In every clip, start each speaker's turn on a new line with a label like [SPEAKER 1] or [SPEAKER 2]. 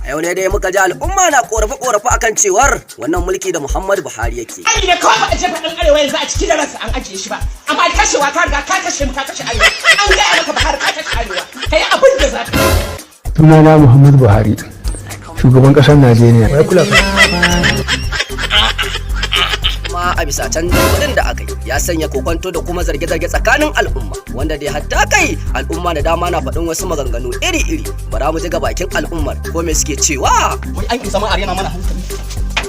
[SPEAKER 1] A yau ne dai muka ji al'umma na korafe-korafe akan cewar wannan mulki da Muhammadu Buhari yake.
[SPEAKER 2] Ai ne kawai ba a jefa ɗan arewa yanzu a cikin ransa an ajiye shi ba. Amma kashewa ka riga ka kashe mu, ka kashe arewa. An gaya maka, Buhari, ka kashe arewa. Kai abin da za ka yi.
[SPEAKER 3] Sunana Muhammadu Buhari, shugaban ƙasar Najeriya. Wai kula ka.
[SPEAKER 1] Kuma a bisa canjin kuɗin da aka yi ya sanya kokonto da kuma zarge-zarge tsakanin al'umma, wanda dai hatta kai al'umma da dama na faɗin wasu maganganu iri-iri. Bara mu ji ga bakin al'ummar ko me suke cewa.
[SPEAKER 4] Wai an isa ma a rena mana hankali?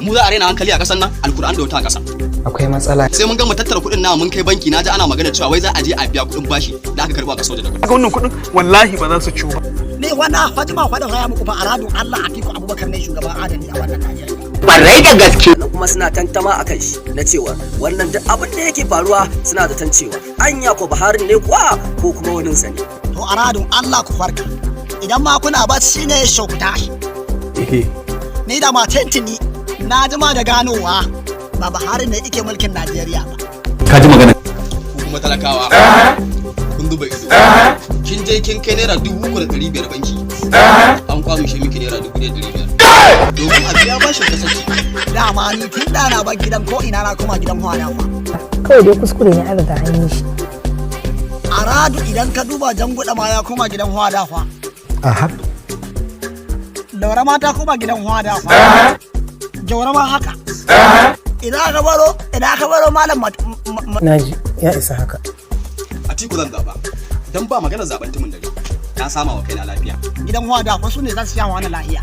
[SPEAKER 4] Mu za a rena hankali a ƙasar nan? Alkur'an da wata a ƙasa.
[SPEAKER 5] Akwai matsala.
[SPEAKER 4] Sai mun gama tattara kuɗin na mun kai banki, na ji ana magana cewa wai za a je a biya kuɗin bashi da aka karɓo a ƙasar waje da kuɗi.
[SPEAKER 6] Ga wannan kuɗin, wallahi ba za su ciwu ba.
[SPEAKER 7] Ni wannan Fatima faɗin haya muku fa, aradun Allah, Atiku Abubakar ne shugaban adali a wannan Najeriya.
[SPEAKER 8] Kwarai da gaske.
[SPEAKER 1] Sannan kuma suna tantama a kan shi na cewa wannan duk abin da yake faruwa, suna zaton cewa anya ko Buhari ne kuwa ko kuma wani sa ne.
[SPEAKER 7] To, aradun Allah ku farka. Idan ma kuna bacci ne, shauku tashi. Ni da ma tintini na jima da ganowa ba Buhari ne yake mulkin Najeriya ba.
[SPEAKER 3] Ka ji magana.
[SPEAKER 4] Ku kuma talakawa kun duba ido, kin je kin kai ₦3,500 banki, an kwamushe miki ₦1,500 domin a biya bashin kasar ki.
[SPEAKER 7] Dama ni tun da na bar gidan ko ina na koma gidan hwada fa.
[SPEAKER 9] Kawai dai kuskure ne, an riga an yi shi.
[SPEAKER 7] Aradu, idan ka duba, Janguda ma ya koma gidan hwada fa.
[SPEAKER 3] Aha.
[SPEAKER 7] Daura ma ta koma gidan hwada fa. Jaura ma haka. Idan ka baro malam
[SPEAKER 5] Naji, ya isa haka.
[SPEAKER 4] Atiku zan zaba, dan ba magana zaben tumin dare, na sama wa kaina lafiya.
[SPEAKER 7] Gidan hwada fa su ne za su sha wani lahiya.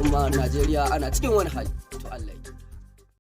[SPEAKER 1] Kuma Najeriya ana cikin wani hali.